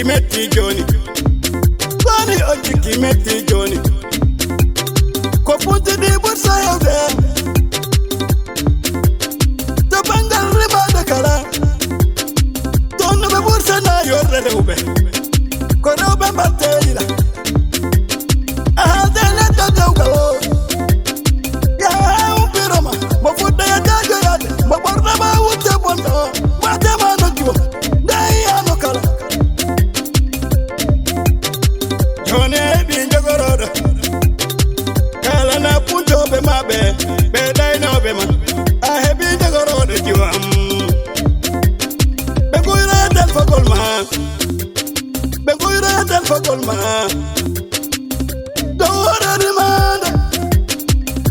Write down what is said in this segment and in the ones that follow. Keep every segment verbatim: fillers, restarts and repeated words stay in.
metti jooni. Woni on jikki metti jooni. Ko funtidi ɓursa hewde. To banngal rimaade kala. Toon no ɓe ɓursana yorde rewɓe. Ko rewɓe mbatte yila. A haalde neɗɗo dewgal o. Yaha umpiroma. Mo fuɗɗa e jaajoyaade. Mo ɓornama wutte bonɗo. Waatema no jiwo. Nde yiyaano kala. Jooni a heɓi jogorooɗo. Kala na puntooɓe ma ɓe, ɓe ɗaynooɓe ma. A heɓi jogorooɗo jiwo am. Ɓe guyra e telfagol ma. Ɓe guyra e telfagol ma. Dow hoore rimaande.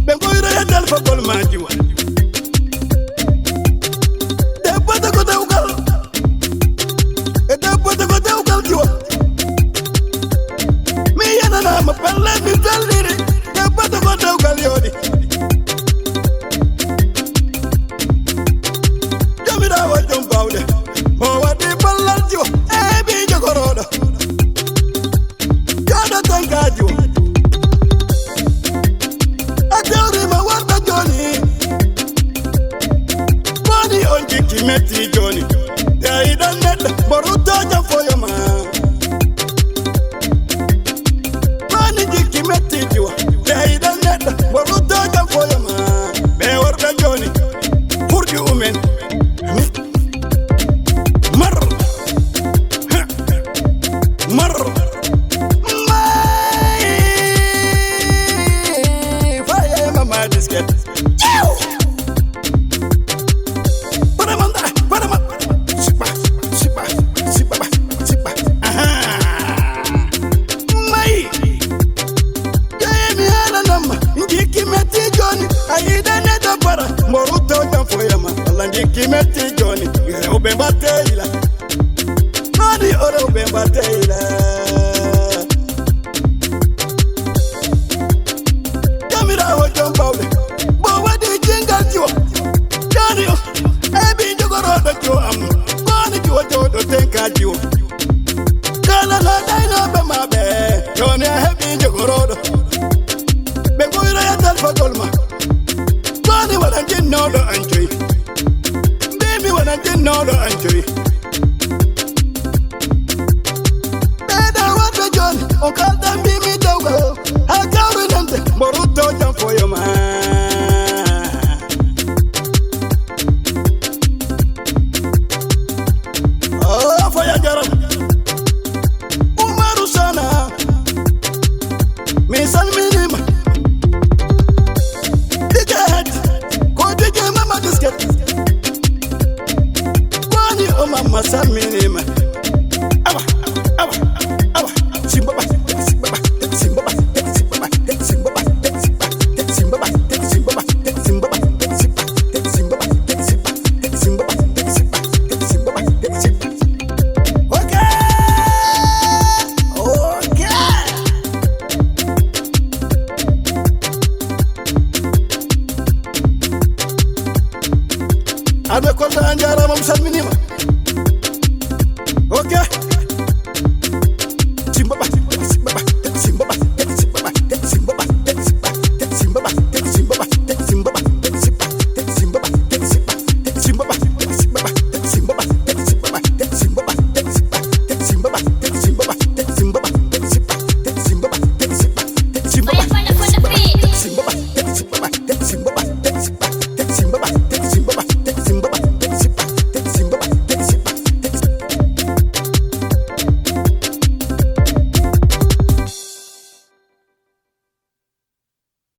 Ɓe guyra e telfagol ma jiwo. Debbo ko dewgal. E debbo ko dewgal jiwo. Mi yenanaama pelle mi felliri. Debbo ko dewgal yooɗi. Joomiraawo jom baawɗe. Mo waɗi ballal jiwo. E ɓii jogorooɗo. Jooɗo tonkaaji o. A jawriima warta jooni. Woni on jikki metti jooni. Te a yiɗan neɗɗo mo ruttoo jam foyo ma. Woni jikki metti jiwo. Te a yiɗan neɗɗo mo ruttoo jam foyo ma. Ɓe worɓe jooni. Furƴu umen. Mar. Mar. May. Faye mama disket. Yow. Para manda, para ma-, sipa, sipa, sipa, sipa. Aha. May. Jeymi haalanamma, jikki metti jooni, a yiɗa neɗɗo bara, mo rutto jam foyama, walla jikki metti jooni, rewɓe mbatte yila, nooni o rewɓe mbatte yila. Joomiraawo jom bawɗe, mo waɗi jingal jiwo, jooni o heɓi jogorooɗo jiwo am, nooni jiwo jooɗo tenka jiwo. Kala no ɗaynooɓe ma ɓe, jooni a heɓi jogorooɗo. Ɓe guyroya telfagol ma. Jooni waɗan jinnooɗo an coy. Mbimi waɗan jinnooɗo an coy. Ɓeeɗa waɗɓe jooni, on kalɗa mbimi dewgal. Haa kawrinante, mo rutto jam foyo ma. Oh, foya jaram. Umaru Sana. Mi salminima. D J Head. Ko D J Mama Disket. Woni o Mama salminima. Awa, awa, awa. Simba ba, simba ba, simba ba, simba ba, simba ba, simba ba, simba ba, simba ba, simba ba, simba ba, simba ba, simba ba. Ok. Ok. Arɓe Kolda, a jaaraama, mi salminiima. Ok.